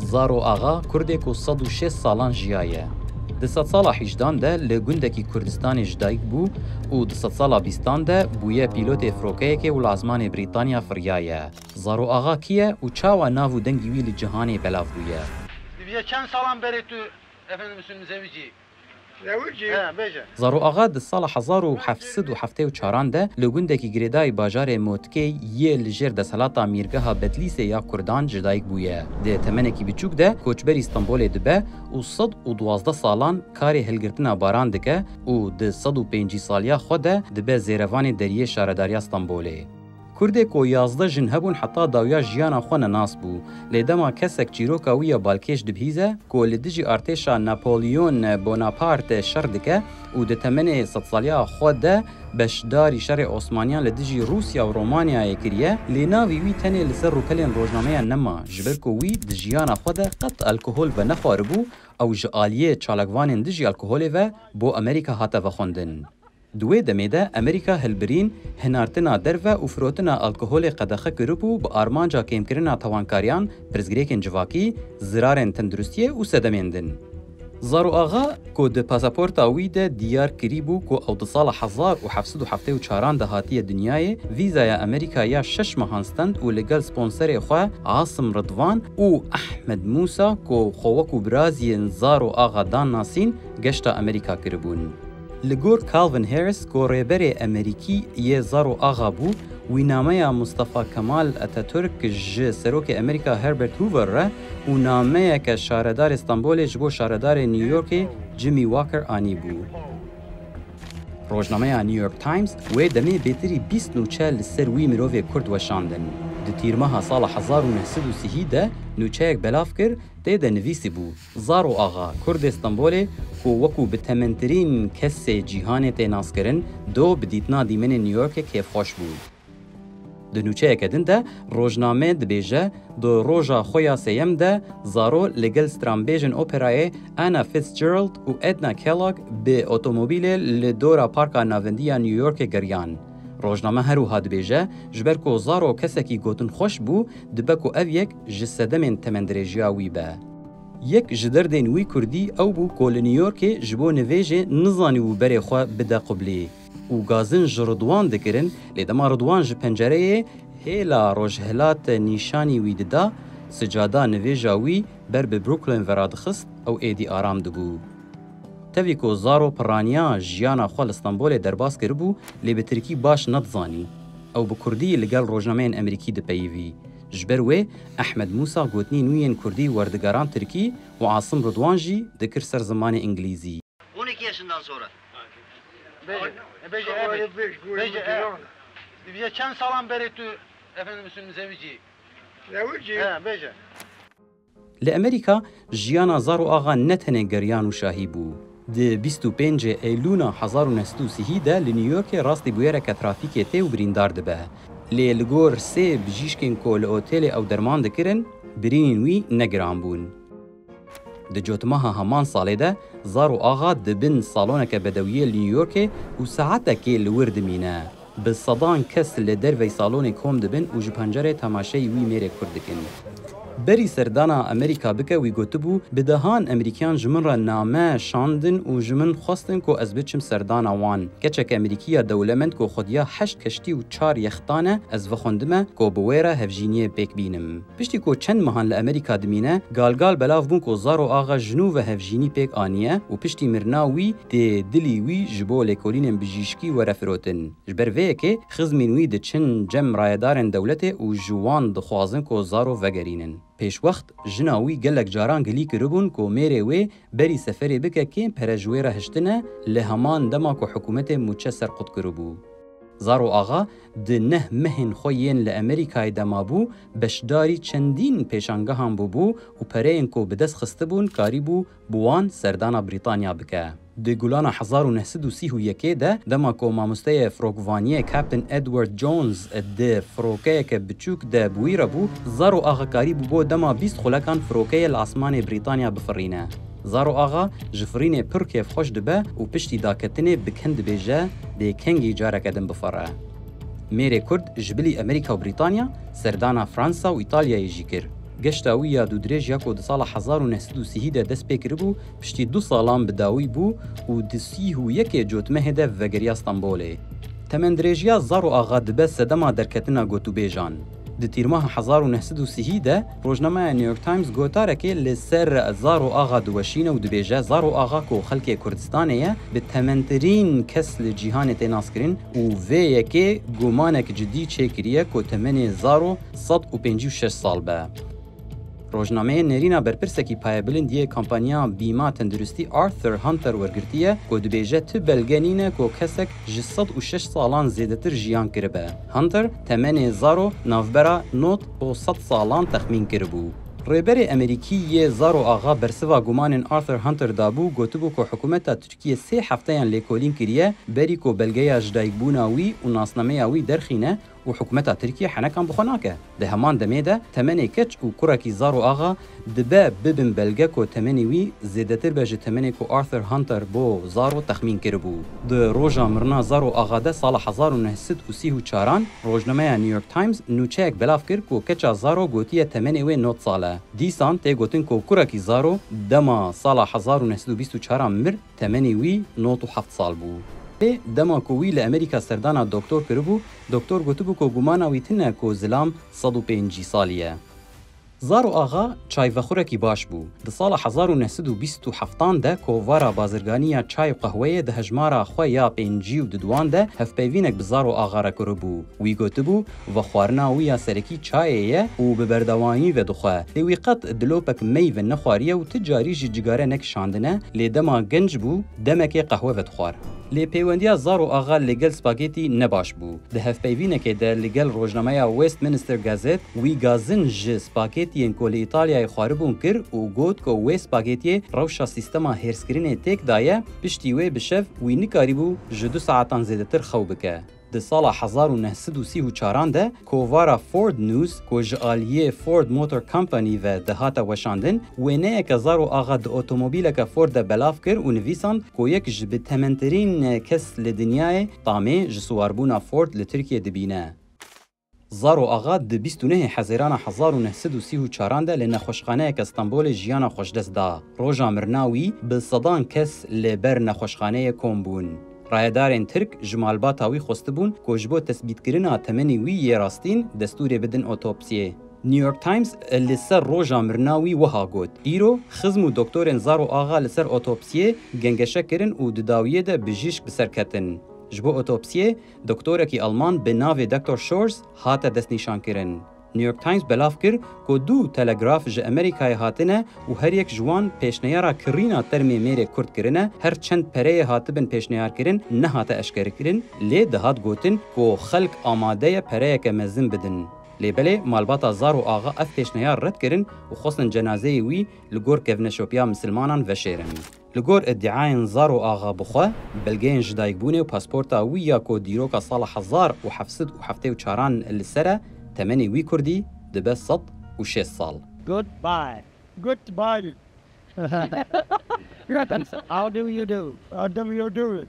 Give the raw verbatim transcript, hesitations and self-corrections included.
Zaro Axa kurdê ku sed û şêst salan jiyaye. Di sedsala hîjdan de li gundekî Kurdistanê ji dayik bû û di sedsala bîstan de bûye pîlotê firokeyekê û li ezmanê Brîtanya firiyaye. Zaro Axa kî ye û çawa nav û dengî wî li cîhanê belav bûye? Divê çend salan berê tu, efendim, Müslüm, zewicî? Zewicî? He, bêje. Zaro Axa di sala hezar û heft sed û heftê û çaran de li gundekî girêdayî bajarê Motkê yê li jêr desthilata mîrgeha Bedlîsê ya Kurdan ji dayik bûye. Di temenekî biçûk de koçberî Stenbolê dibe û sed û duwazdeh salan karê hilgirtina baran dike û di sed û pêncî saliya xwe de dibe zêrevanê deriyê şaredariya Stenbolê. Kurdê ku yazdeh jin hebûn heta dawiya jiyana xwe nenas bû. Lê dema kesek çîroka wî ya balkêş dibihîze, ku li dijî artêşa Napolyon Bonaparte şer dike û di temenê sedsaliya xwe de beşdarî şerê Osmaniyan li dijî Rûsya û Romanyayê kiriye, lê navê wî tenê li ser rûpelên rojnameyan nema, ji ber ku wî di jiyana xwe de qet alkohol venexwaribû, ew ji aliyê çalakvanên dijî alkoholê ve bo Amerîka hate vexwendin. Di wê demê de Amerîka hilbirîn, hinartina derve û firotina alkoholê qedexe kiribû bi armanca kêmkirina tawankariyan, pirsgirêkên civakî, zirarên tenduristiyê û sedemên din. Zaro Axa, ku di pasaporta wî de diyar kirîbû ku ew di sala hezar û heft sed û heftê û çaran de hatiye dinyayê, vîzaya Amerîka ya şeş mehan stend û li gel sponserê xwe Asim Ridvan û Ehmed Mûsa, ku xwe wekû biraziyên Zaro Axa dan nasîn, geşta Amerîka kiribûn. Li gor Calvin Harris, ku rêberê Amerîkî yê Zaro Axa bû, wî nameya Mustafa Kemal Ataturk ji Serokê Amerîka Herbert Hoover re û nameyeke şaredarê Stenbolê ji bo şaredarê New Yorkê Jimmy Walker anîbû. Rojnameya New York Times wê demê bêtirî bîst nûçe li ser wî mirovê Kurd weşandin. Di tîrmeha sala hezar û neh sed û sî de nûçeyek belav kir, tê de nivîsîbû, Zaro Axa, Kurdê Stenbolê, ku wekû bi tementirîn kesê cîhanê tê naskirin, do bi dîtina dîmenên New Yorkê kêfxweş bû. Di nûçeyeke din de rojname dibêje, di roja xwe ya sêyem de Zaro li gel stranbêjên operayê Anna Fitzgerald û Edna Kellogg bi otomobîlê li dora Parka Navendî ya New Yorkê geriyan. Rojname her wiha dibêje, ji ber ku Zaro kesekî gotinxweş bû, dibe ku ev yek ji sedemên temendirêjiya wî be. Yek ji derdên wî kurdî ew bû ku li New Yorkê ji bo nivêjê nizanîbû berê xwe bide qublî û gazin ji Ridwan dikirin, lê dema Ridwan ji pencereyê hêla rojhilat nîşanî wî dida, sicada nivêja wî ber bi Brooklyn ve radixist, ew êdî aram dibû. Tevî ku Zaro piraniya jiyana xwe li Stenbolê derbas kiribû, lê bi tirkî baş nedizanî. Ew bi kurdî li gel rojnameyên Amerîkî dipeyivî. Ji ber wê Ehmed Mûsa gotinên wî yên kurdî werdigeran tirkî û Asim Ridwan jî dikir ser zimanê îngilîzî. On iki yaşından sonra. Bêje, bêje, evet. Bêje, evet. Divê çend salan berê tu, efendim, Müslüm, zewicî? Zewicî? He, bêje. Li Amerîka jiyana Zaro Axa ne tenê geriyan û şahî bû. Di bîst û pêncê Eylûna hezar û neh sed û sî de li New Yorkê rastî bûyereke trafîkê tê û birîndar dibe. Lê li gor sê bijîşkên ku li otelê ew derman dikirin, birînên wî ne giran bûn. Di cotmeha heman salê de Zaro Axa di bin saloneke bedewiyê li New Yorkê û saetekê li wir dimîne. Bi sedan kes li dervey salonê kom dibin û ji pencerê temaşeyî wî mêrê Kurd dikin. Berî serdana Amerîka bike wî gotibû, bi dehan Amerîkiyan ji min re name şandin û ji min xwestin ku ez biçim serdana wan. Keçeke Amerîkî ya dewlemend ku xwediya heşt keştî û çar yextan e, ez vexwendime ku bi wê re hevjîniyê pêk bînim. Piştî ku çend mehan li Amerîka dimîne, galgal belav bûn ku Zaro Axa ji nû ve hevjînî pêk aniye û piştî mirina wî dê dilî wî ji bo lêkolînên bijîşkî were firotin. Ji ber vê yekê xizmên wî diçin cem rayedarên dewletê û ji wan dixwazin ku Zaro vegerînin. Pêşwext jina wî gelek caran gilî kiribûn ku mêrê wê berî seferê bike kêm pere ji wê re hiştine, li heman dema ku hikûmetê mûçe serqut kiribû. Zaro Axa di neh mehên xwe yên li Amerîkayê de mabû, beşdarî çendîn pêşangehan bûbû û pereyên ku bi dest xistibûn karîbû bi wan serdana Brîtanya bike. Di Gulana hezar û neh sed û sî û yekê de, dema ku mamosteyê firokvaniyê Captain Edward Jones di firokeyeke biçûk de bi wî re bû, Zaro Axa karîbû bo dema bîst xulekan firokeyê li asmanê Brîtanya bifirîne. Zaro Axa ji firînê pir kêfxweş dibe û piştî daketinê bi ken dibêje, dê kengî careke din bifire. Mêrê Kurd ji bilî Amerîka û Brîtanya serdana Fransa û Îtalyayê jî kir. Geşta wî ya dûdirêj ya ku di sala hezar û neh sed û sî de dest pê kiribû, piştî du salan bi dawî bû û di sî û yekê Cotmehê de vegeriya Stenbolê. Temendirêjiya Zaro Axa dibe sedema derketina gotûbêjan. Di tîrmeha hezar û neh sed û sî de rojnameya New York Times gotarekê li ser Zaro Axa diweşîne û dibêje, Zaro Axa ku xelkê Kurdistanê ye, bi tementirîn kes li cîhanê tê naskirin û vê yekê gumanek cidî çêkiriye ku temenê Zaro sed û pêncî û şeş sal be. Rojnameyê nêrîna berpirsekî payebilind yê kampanya bîma tenduristî Arthur Hunter wergirtiye ku dibêje ti belge nîne ku kesek ji sed û şeş salan zêdetir jiyan kiribe. Hunter temenê Zaro navbera nod bo sed salan texmîn kiribû. Rêberê Amerîkî yê Zaro Axa bersiva gumanên Arthur Hunter dabû, gotibû ku hikûmeta Tirkiyê sê hefteyan lêkolîn kiriye berî ku belgeya jidayikbûna wî û nasnameya wî derxîne û hikûmeta Tirkiyê henekan bi xwe nake. Di heman demê de temenê keç û kurekî Zaro Axa dibe bibin belge ku temenê wî zêdetir be ji temenê ku Arthur Hunter bo Zaro texmîn kiribû. Di roja mirina Zaro Axa de sala hezar û neh sed û sî û çaran rojnameya New York Times nûçeyek belav kir ku keça Zaro gotiye temenê wê nod sal e. Dîsan tê gotin ku kurekî Zaro dema sala hezar û neh sed û bîst û çaran mir, temenê wî nod û heft sal bû. Lê dema ku wî li Amerîka serdana doktor kiribû, doktor gotibû ku gumana wî tune ku zilam sed û pêncî salî ye. Zaro Axa çayvexurekî baş bû. Di sala hezar û neh sed û bîst û heftan de kovara bazirganî ya çay û qehweyê di hejmara xwe ya pêncî û duduan de hevpeyvînek bi Zaro Axa re kiribû. Wî gotibû, vexwarina wî ya serekî çayê ye û bi berdewamî vedixwe. Lê wî qet dilopek meyve nexwariye û ti carî jî cigare nekişandine, lê dema genc bû, demekê qehwe vedixwar. Lê pêwendiya Zaro Axa li gel spagetî ne baş bû. Di hevpeyvînekê de li gel rojnameya Westminster Gazette, wî gazin ji spagetiyên ku li Îtalyayê xwaribûn kir û got ku wê spagetiyê rewşa sîstema hêrskirinê têk daye, piştî wê bi şev wî nikarîbû ji du saetan zêdetir xew bike. Di sala hezar û neh sed û sî û çaran de kovara Ford News, ku ji aliyê Ford Motor Company ve dihate weşandin, wêneyeke Zaro Axa di otomobîleke Ford de belav kir û nivîsand ku yek ji bitementirîn kes li dinyayê tamê ji siwarbûna Ford li Tirkiyê dibîne. Zaro Axa di bîst û nehê Hezêrana hezar û neh sed û sî û çaran de li nexweşxaneyeke Stenbolê jiyana xwe ji dest da. Roja mirina wî bi sedan kes li ber nexweşxaneyê kom bûn. Rayedarên Tirk ji malbata wî xwestibûn ku ji bo tesbîtkirina temenê wî yê rastîn destûrê bidin otopsiyê. New York Times li ser roja mirina wî wiha got, Îro xizm û doktorên Zaro Axa li ser otopsiyê gengeşe kirin û di dawiyê de bijîşk bi ser ketin. Ji bo otopsiyê, doktorekî Alman bi navê Doktor Schorz hate destnîşankirin. New York Times belav kir ku du telegraf ji Amerîkayê hatine û her yek ji wan pêşneyara kirîna termê mêrê Kurd kirine, her çend pereyê hatibin pêşneyarkirin nehate eşkerekirin, lê dihat gotin ku xelk amade ye pereyeke mezin bidin. Lê belê malbata Zaro Axa ev pêşneyar red kirin û xwestin cenazeyê wî li gor kevneşopiya misilmanan veşêrin. Li gor îdiayên Zaro Axa bi xwe, belgeyên jidayikbûnê û pasporta wî ya ku dîroka sala hezar û heft sed û heftê û çaran li ser e, temenê wî kurdî dibe sed û şêst sal. Goodbye. Goodbye. How do you do? How do you do?